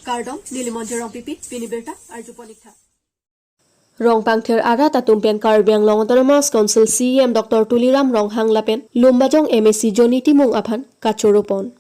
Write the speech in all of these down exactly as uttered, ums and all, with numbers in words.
Kardom, neli Monjir Rongpipi, pini birta arjupon ik tha. Rongpangthir arat atum pen Karbi Anglong Autonomous Council C E M Doctor Tuliram Ronghang lapen Lumbajong M A C Johnny Timung aphan kachoropon.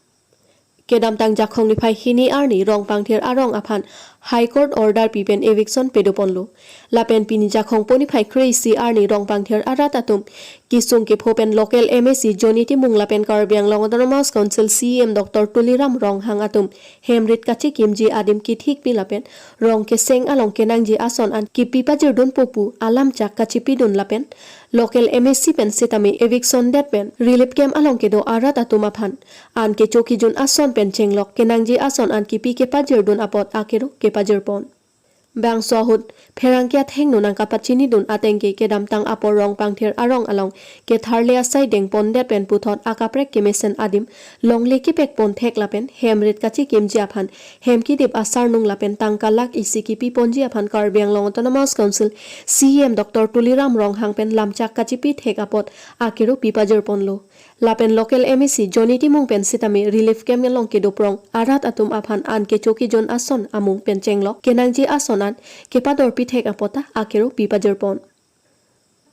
Kedamtang Jakhong niphai hini arni Rongpangthir arong aphan High Court order pi pen eviction pedoponlo. Lapen pini Jakhong po niphai kre-isi arni Rongpangthir arat atum kesung kepho pen local M A C Johnny Timung lapen Karbi Anglong Autonomous Council C E M Doctor Tuliram Ronghang atum hemrit kachekimji adim kethikpi lapen rong keseng along kenangji ason an kipi pajirdunpo pu alamchak kachipidun lapen local M A C pen sitame eviction det pen relief camp along kedo arat atum aphan an kecho kejun ason pen chenglok kenangji ason an kipi kepajirdun apot akero kepajirpon. Bangso ahut pherangke athengno nangkapachinidun atengke kedamtang apor Rongpangthir arong along ketharle asai dengpondet pen puthot akaprek kemesen adim longle kepekpon thek lapen hemrit kachekimji aphan hem kedip asarnung lapen tangka lakh isi kipiponji aphan Karbi Anglong Autonomous Council C E M Doctor Tuliram Ronghang pen lamchak kachipi thek apot akero pipajirponlo. Lapen local M A C Johnny Timung pen sitame relief camp along kedoprong arat atum aphan an kecho kejun ason amung pen chenglok kenangji ason an kepadorpi thek apot ta akero pipajirpon.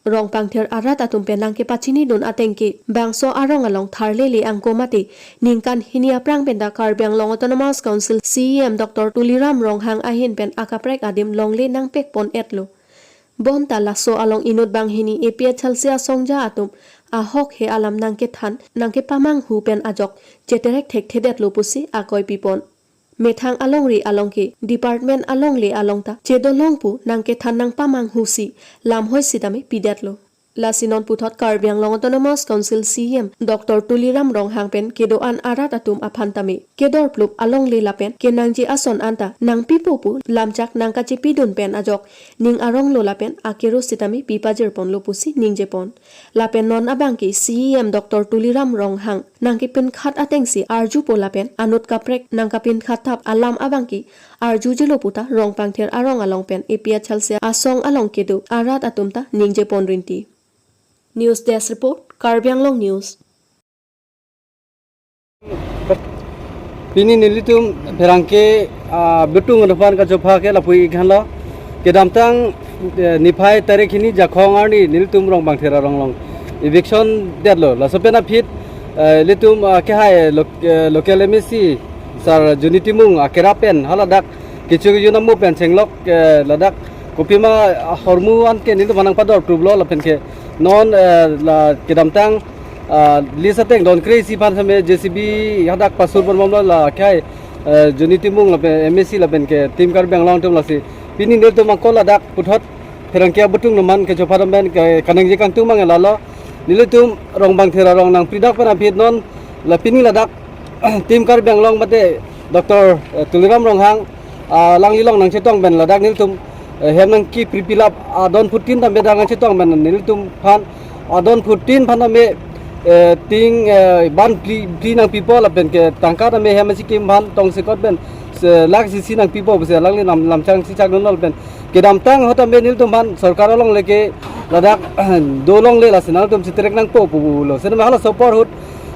Rongpangthir arat atum pen nangkepachinidun atengke bangso arong along tharle le angko mate ningkan hini aphrang pen ta Karbi Anglong Autonomous Council C E M Doctor Tuliram Ronghang ahin pen akaprek adim longle nangpekpon-etlo. Bonta laso along inut banghini A P H L C asongja atum ahok he alam nangkethan nangkepamanghu pen ajok cheterek thekthedetlo pusi akoi pipon. Methang alongri along ke department alongle along ta chedolong pu nangkethan nangpamanghusi lamhoi sitame pidetlo. Lasi non puthot Karbi Anglong Autonomous Council C E M Doctor Tuliram Ronghang pen kedo-an arat atum aphan tame kedorplup alongle lapen kenangji ason anta nangpipo pu lamchak nangkachipidun pen ajok ning aronglo lapen akero sitame pipajirponlo pusi ningjepon. Lapen non abangke C E M Doctor Tuliram Ronghang nangkepinkhat atengsi arjupo lapen anut kaprek nangkapinkhat thap alam abangke arjujelo pu ta Rongpangthir arong along pen A P H L C asong along kedo arat atum ta ningjepon rinti. News Desk Report, Karbi Anglong News. Pini nelitum pherangke, ah, Betung Nodophan kachopha ke lapu-i ikhanlo. Kedamtang, eh, niphai tarik hini Jakhong arni nelitum Rongpangthir arong along eviction detlo. Laso pen aphi, eh, ilitum, ah, kehai lo-, eh, local M A C Sir Johnny Timung akerap pen haladak kecho kejun amo pen chenglok, eh, ladak kopima, ah, ahormu anke nelitum aphan nangpadorpluplo lapen ke non, eh, la kedamtang, ah, list ateng don kre-isi aphan sitame J C B hadak pasurponbomlo la kehai, eh, Johnny Timung lapen M A C lapen ke Team Karbi Anglong atum lasi. Pini nelitum angko ladak puthot pherangke Betung Nodophan kachopha atum pen ke kaningje kangtung mang lalo. Nelitum Rongpangthir arong nangpridak pen aphi non la pini ladak Team Karbi Anglong mate Doctor, eh, Tuliram Ronghang, ah, alangli along nangchetong pen ladak nelitum, eh, hem nangkipripilap adon phutin tame dak nangchetong pen nelitum aphan adon phutin aphan tame, eh, ting, eh, ban phli, phli nangpipo lapen ke tangka tame hem si kim aphan tongsekot pen se lakh isi nangpipo pusi alangli lam, lamchak chichakdunlo lapen kedamtang ahut tame nelitum aphan sorkar alongle ke ladak dolongle lasi nangtum cheterek nangpo pulo. Sitame halaso apor ahut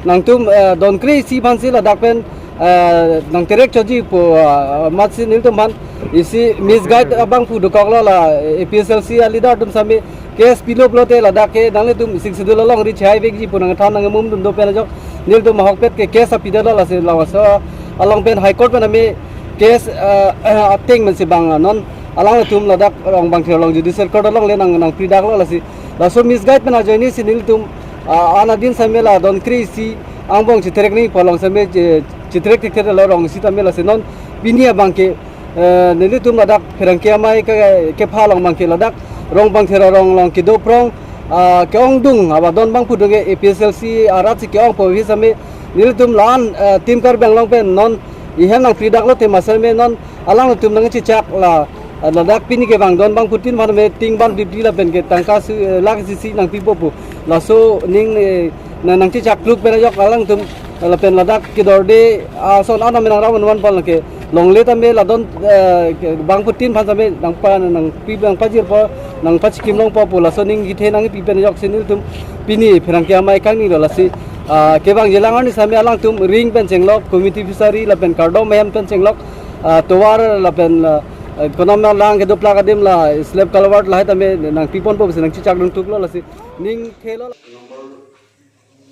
nangtum, eh, don kre-isi aphansi ladak pen, eh, nangterek choji pu, eh, amatsi nelitum aphan isi misguide abangphu dokoklo la A P H L C aleader atum sitame case pilo pulote ladak ke nanglitum Sixth Schedule alongri chai vekji pu nangthan nangmumdun do pen ajok nelitum ahokpet ke case apidetlo lasi laso along pen High Court pen tame case, eh, ateng pen si bang non alangtum ladak Rongpangthir along Judicial Court alongle nang, nangpridaklo lasi laso misguide pen ajoinesi nelitum, ah, anadin sitame la don kre-isi angbong cheterek nangji pu along sitame che-, cheterek thekthe lo rong sitame lasi non pini abangke, eh, nelitum ladak pherangke amei ke, kepha along abangke ladak Rongpangthir arong along kedoprong, ah, ke-ongdung abang don abangphu dungke A P H L C arat si ke-ongpo aphi sitame nelitum la-an, eh, Team Karbi Anglong pen non ihem nangpridaklo tema sitame non alangtum nangchechak la, eh, ladak pini kevang don abangphutin aphan tame ting ban phli phli lapen ke tangka si, eh, lakh isi isi nangpipo pu. Laso ning, eh, na nangchechakplup pen ajok alangtum, eh, lapen ladak kedorde, ah, ason anam nangravan vanpon ke longle tame la don, eh, ke abangphutin aphan tame nangpa, nangpi, nangpajirpo, nangpachikimlongpo pu laso ning kethe nangpi pen ajoksi nelitum pini pherangke amei kangnilo lasi, ah, kevangjilang arni sitame alangtum ring pen chenglok, committee fishery lapen kardom ahem pen chenglok, Ah, tovar lapen, ah, ekonomi lang kedo plak adim la slab culvert lahai tame nangpiponpo pusi nangchechakdun tuklo lasi ning thelo.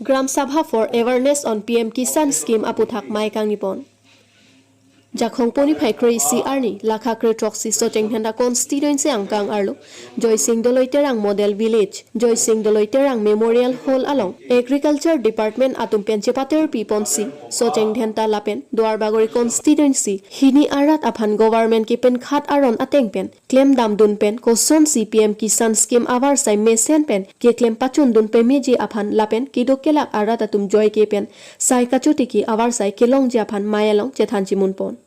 Gram Sabha for Awareness on P M Kisan Scheme aputhak mei kangnipon. Jakhong poni phai kre-isi arni, lakha kre-throksi Socheng Dhenta constituency angkang arlo, Joysing Doloi Terang Model Village, Joysing Doloi Terang Memorial Hall along Agriculture Department atum pen chepater piponsi, Socheng Dhenta lapen Duarbagori constituency hini arat aphan government kepenkhat aron ateng pen klemdamdun pen kosonsi P M Kisan Scheme avarsai mesen pen keklem pachundun pemeji aphan lapen keduk kelak arat atum joike pen sai kachotiki avarsai kelongji aphan mei along chethan chimunpon.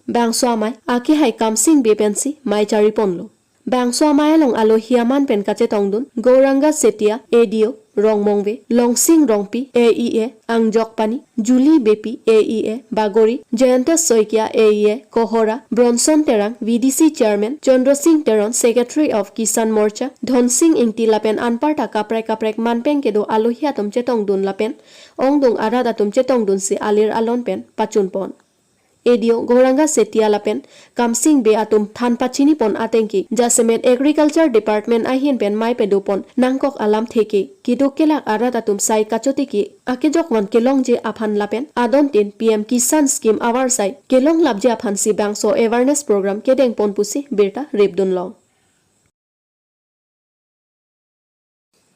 Bangso amei akehai Kamsing Bey pensi mei chariponlo. Bangso amei along alohi aman pen kachetongdun Gauranga Setia, A D O, Rongmongve, Longsing Rongpi, A E A, Angjokpani, Julie Beypi, A E A, Bagori, Jayanta Saikia, A E A, Kohora, Bronson Terang, V D C Chairman, Chandra Singh Teron, Secretary of Kisan Morcha, Dhonsing Ingti lapen anparta kaprek kaprek manpeng kedo alohi atum chetongdun lapen ongdung arat atum chetongdunsi alir alon pen pachunpon. A D O Gauranga Setia lapen Kamsing Bey atum than pachinipon atengke, jasemet Agriculture Department ahin pen mei pedopon nangkok alamthe ke, keduk kelak arat atum sai kachotiki akejok van kelongji aphan lapen adontin P M Kisan Scheme avarsai kelonglapji aphansi bangso awareness program kedengpon pusi birta ripdunlong.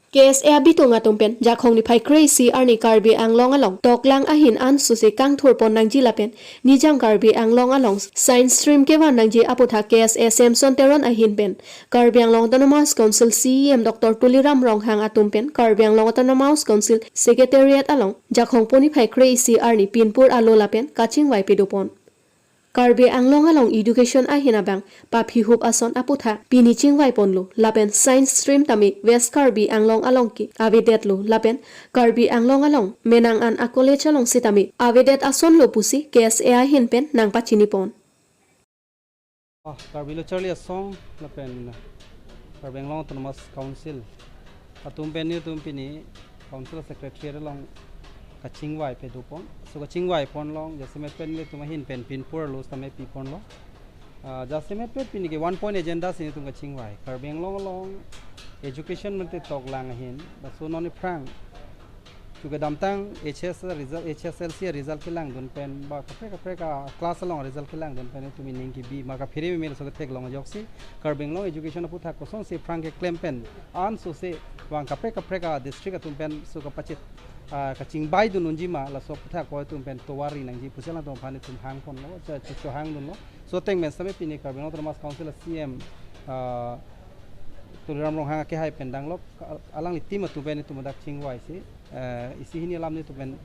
K S A abitung atum pen Jakhong niphai kre-isi arni Karbi Anglong along toklang ahin ansose kangthurpon nangji lapen Nijang Karbi Anglong along science stream kevan nangji aputhak K S A Samson Teron ahin pen Karbi Anglong Autonomous Council C E M Doctor Tuliram Ronghang atum pen Karbi Anglong Autonomous Council Secretariat along Jakhong poni phai kre-isi arni pinpur alo lapen kachingvai pedopon. Karbi Anglong along education ahin abang paphihup ason aputhak pini chingvaiponlo lapen science stream tame West Karbi Anglong along ke avedetlo lapen Karbi Anglong along menang an a college along sitame avedet asonlo pusi K S A ahin pen nangpachinipon. Ah, Karbi Lo Charli Asong lapen Karbi Anglong Autonomous Council atum pen nelitum pini Council Secretariat along kachingvai pedopon. So kachingvaipon along jasemet pen nelitum ahin pen pinpur alo sitame piponlo. Ah, jasemet pen pini ke one point agenda si nelitum kachingvai. Karbi Anglong along education mate toklang ahin. Laso non aphrang kedamtang H S result, H S L C result kelangdun pen ba kaprek kaprek a class along result kelangdun pen nelitum ining kebi ma kaphere meme laso ketheklong ajoksi Karbi Anglong education aputhak kosonsi aphrang keklem pen ansose vang kaprek kaprek a district atum pen so kapachit, ah, kachingvaidun unji ma laso aputhak ko atum pen tovar ri nangji pusi alangtum aphan nelitum hangponlo, cho, cho, chohangdunlo. So ateng pen sitame pini Karbi Anglong Autonomous Council C E M, ah, Tuliram Ronghang akehai pen danglo, alangli team atum pen nelitum dak chingvaisi, eh, isi hini alam nelitum pen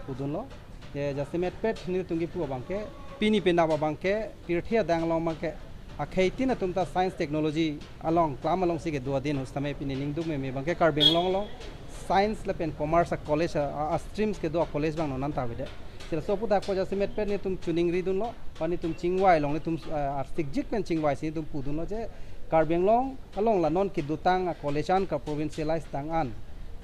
pudunlo. Je jasemet pen nelitum kipu abangke, pini penap abangke, pirthe adang along abangke, akhei tin atum ta science technology along, klam alongsi kedo adin ahut sitame pini ningduk meme abangke Karbi Anglong along science lapen commerce a college a, a, a streams kedo a college abang non anta avedet. Si laso aputhak ko jasemet pen nelitum choningridunlo, ba nelitum chingvai along nelitum, eh, arsikjik pen chingvaisi nelitum pudunlo je Karbi Anglong along la non kedotang a college an ka provincialize tang an.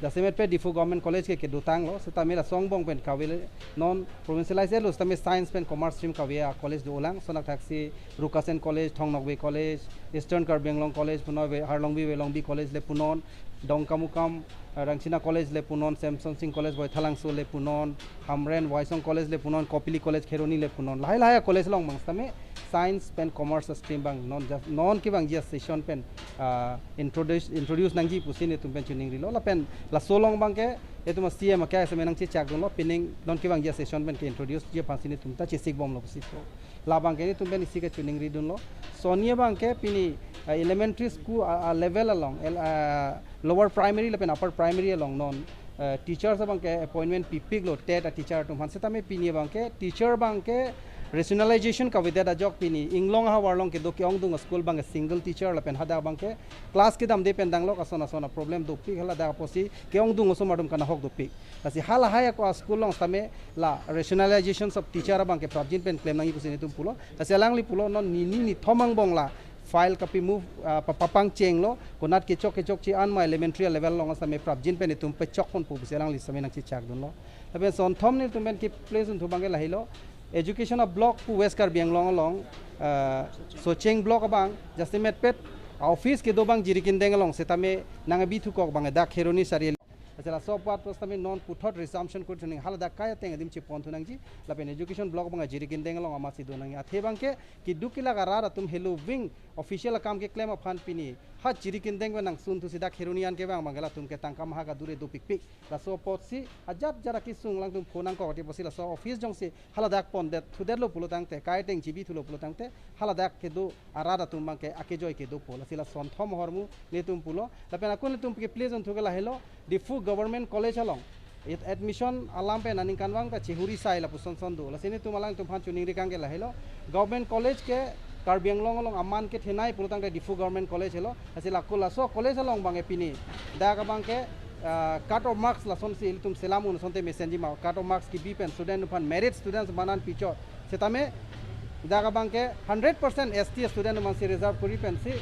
Jasemet pen Diphu Government College ke kedotanglo, sitame laso angbong pen kave le non provincialize etlo sitame science pen commerce stream kave a college dolang, lason thakthaksi Rukasen College, Thong Nokbe College, Eastern Karbi Anglong College, punon ave Harlongbi Velongbi College le punon, Dongkamukam, eh, Rangsina College le punon, Samson Singh College Baithalangso le punon, Hamren Waisong College le punon, Kopili College Kheroni le punon. Lahai lahai a college along abang sitame science pen commerce stream abang non just, non kevangji a session pen, ah, introduce, introduce nangji pusi nelitum pen choningrilo. Lapen laso along abangke nelitum a C E M akehai sitame nangchechakdunlo, pining non kevangji a session pen ke introduce ji aphansi nelitum ta chesikbomlo pusi to. Labangke nelitum pen isi kachoningridunlo. Sonni abangke pini, ah, elementary school, ah, ah, level along, el-, ah, lower primary lapen upper primary along non, eh, teachers abangke appointment pipiklo TET a teacher atum aphan, sitame pini abangke teacher abangke rationalization kavedet ajok pini inglong ahavar along kedo ke-ongdung a school abangke single teacher lapen hadak abangke class kedamde pen danglok ason ason a problem dopik, haladak apotsi ke-ongdung osomar atum kanahok dopik. Lasi halahai ako a school along sitame la rationalizations of teacher abangke prapjin pen klem nangji pusi nelitum pulo. Lasi alangli pulo non nini nithom angbong la file kapi move, ah, pa-, papangchenglo, konat kechok kechokche an ma elementary level along sitame prapjin pen itum pechokponpo pusi alangli sitame nangchechakdunlo. Lapen sonthom nelitum pen keplace dunthu abangke lahelo. Education a-block pu West Karbi Anglong along, uh, Socheng block abang, jasemetpet, a-office kedo abang Jirikindeng along, setame nang abi thukok abang dak Kheroni Sariali. Asal laso apot setame non puthot resumption kuri thuning haladak kai ateng adim chepon thunangji, lapen education block abang Jirikindeng along amatsi do nangji. Athe abangke, keduk kelak arat atum helo wing official akam keklem aphan pini ha Jirikindeng pen nangsun thusi dak Kheroni an kevang abangke latum ke tangka maha kadure dopikpik. Laso apotsi ajat jara kesung alangtum phone nangkok ati apotsi laso office jongsi haladak pondet thudetlo pulo tangte, kai ateng chibi thulo pulo tangte, haladak kedo arat atum abangke akejoi kedopo. Lasi lason thom ahormu nelitum pulo. Lapen akun nelitum ke please unthuk ke lahelo, Diphu Government College along it admission alam pen aningkanvang ta chehuri sai lapuson son do. Lasi nelitum alangtum aphan choningri kang ke lahelo, Government College ke Karbi Anglong along aman kethenei pulo tangte Diphu Government College helo. Lasi lako laso college along abangke pini dak abangke, ah, cut off marks lasonsi ilitum selam un asonte mesenji ma, cut off marks kebi pen student aphan merit students banan pichot. Setame dak abangke hundred percent S T student amansi reserve kuri pensi,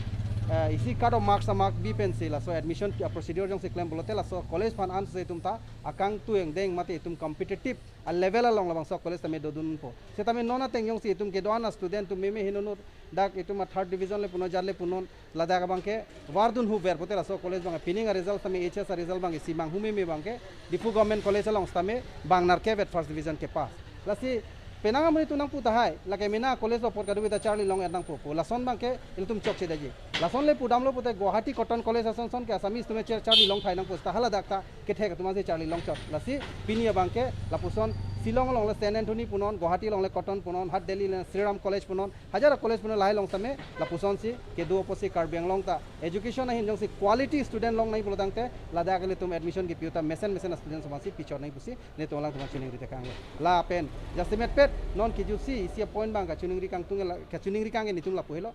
eh, isi cut off marks a-mark bi pensi laso admission ki procedure jongsi klem pulote laso college aphan ansi itum ta akangtui angdeng mate itum competitive a-level along labangso college tame dodunpo. Setame non ateng jongsi itum kedo-an a-student atum meme hinonur dak itum a-third division le punon, jat le punon, ladak abangke vardun huver pulote laso college abangke pining a-result tame H S a-result abangke isi manghu meme abangke Diphu Government College along setame bang nerkep-et first division kepass. Lasi penang amonit atum nangpu tahai, lake mena college lo apot kadokave ta charli long-et nangpo pu. Lason abangke ilitum chokchedaji. Lason le pudamlo pulote Guwahati Cotton College ason son ke Assamese atum char-, charli long thai nangpo seta haladak ta kethek atum ansi charli longchot. Lasi pini abangke lapuson Shillong along le Saint Anthony punon, Guwahati along le Cotton punon, hat Delhi le Shriram College punon, hajar a-college punon lahai along tame lapusonsi kedo apotsi Karbi Anglong ta education ahin jongsi quality student long nangji pulo tangte ladak ilitum admission kepi-o ta mesen mesen a-student atum ansi pichot nangji pusi nelitum alangtum aphan choningri tekang lo. Lapen jasemetpet non kejutsi isi a-point abang kachoningri kangtung la, kachoningri kang ke nelitum lapu helo.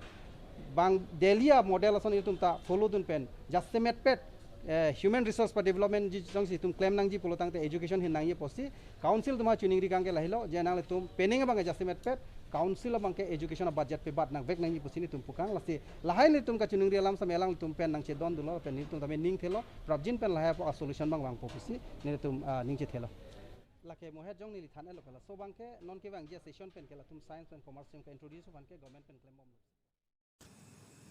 Bang Delhi a-model ason ilitum ta follow dun pen jasemetpet, eh, human resource pa development ji jongsi itum klem nangji pulo tangte education ahin nangji apotsi council atum aphan choningri kang ke lahelo, je nanglitum penang abangke jasemetpet council abangke education a-budget pebat nangvek nangji pusi nelitum pukang. Lasi lahai nelitum kachoningri alam setame alanglitum pen nangchedon dunlo, pen nelitum tame ning thelo, prapjin pen lahai apo a-solution abang vangpo pusi nelitum, ah, ning chethelo. Lake mohet jong neli than-etlo ke laso abangke non kevangji a-session pen ke latum Science and Commerce team ke introduce aphan ke government pen klembomlo.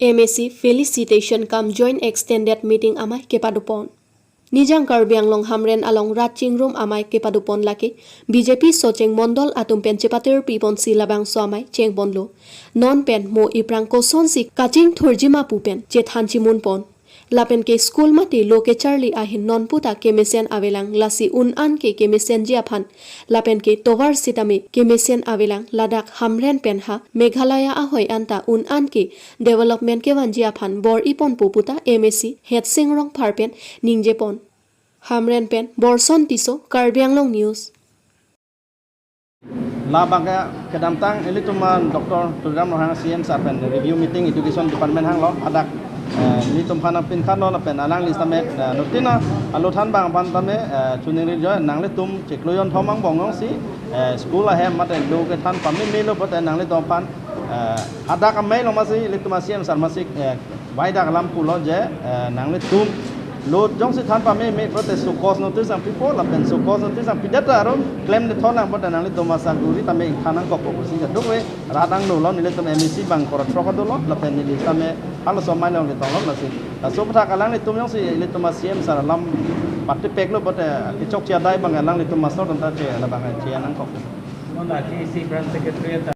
M A C felicitation cum joint extended meeting amei kepadopon. Nijang Karbi Anglong Hamren along rat chingrum amei kepadopon lake B J P Socheng Mondol atum pen chepatir piponsi labangso amei chengponlo. Non pen mo iphrang kosonsi kachingthurji ma pu pen chethan chimunpon. Lapen ke school mate lo kecharli ahin nonpu ta kemesen avelang, lasi un-an ke kemesenji aphan lapen ke tovar sitame kemesen avelang, ladak Hamren pen ha Meghalaya ahoi anta un-an ke development kevanji aphan bor-iponpo puta M A C Headsing Rongphar pen ningjepon. Hamren pen Borson Tisso, Karbi Anglong News. Labangke kedamtang ilitum a Doctor Tuliram Ronghang C M sir pen review meeting education department hanglo, hadak, eh, ilitum aphan nangpinkhanlo lapen alangli setame, eh, nutin a-alo than abang aphan tame, eh, choningri jo nanglitum chiklo jonthom angbong jongsi, eh, school ahem mate lo kethan pamemelo pulote nanglitum aphan, eh, hadak amei along masi ilitum a C M sir masi, eh, vaidak alam pulo je, eh, nanglitum lo jongsi than pameme pulote show cause notice nangpipo lapen show cause notice nangpidet aron klemdet thotlang pulote nanglitum asaguri tame ingthan nangkokpo pusi kadokave rat angno lo, nelitum M A C abang kora throk adolo lapen neli tame halaso amei along ketonglo lasi. Laso aputhak alanglitum jongsi ilitum a C M sir alam patipeklo pulote kechokche adai abang alanglitum master tonta che labang che nangkok. Mona K C branch secretary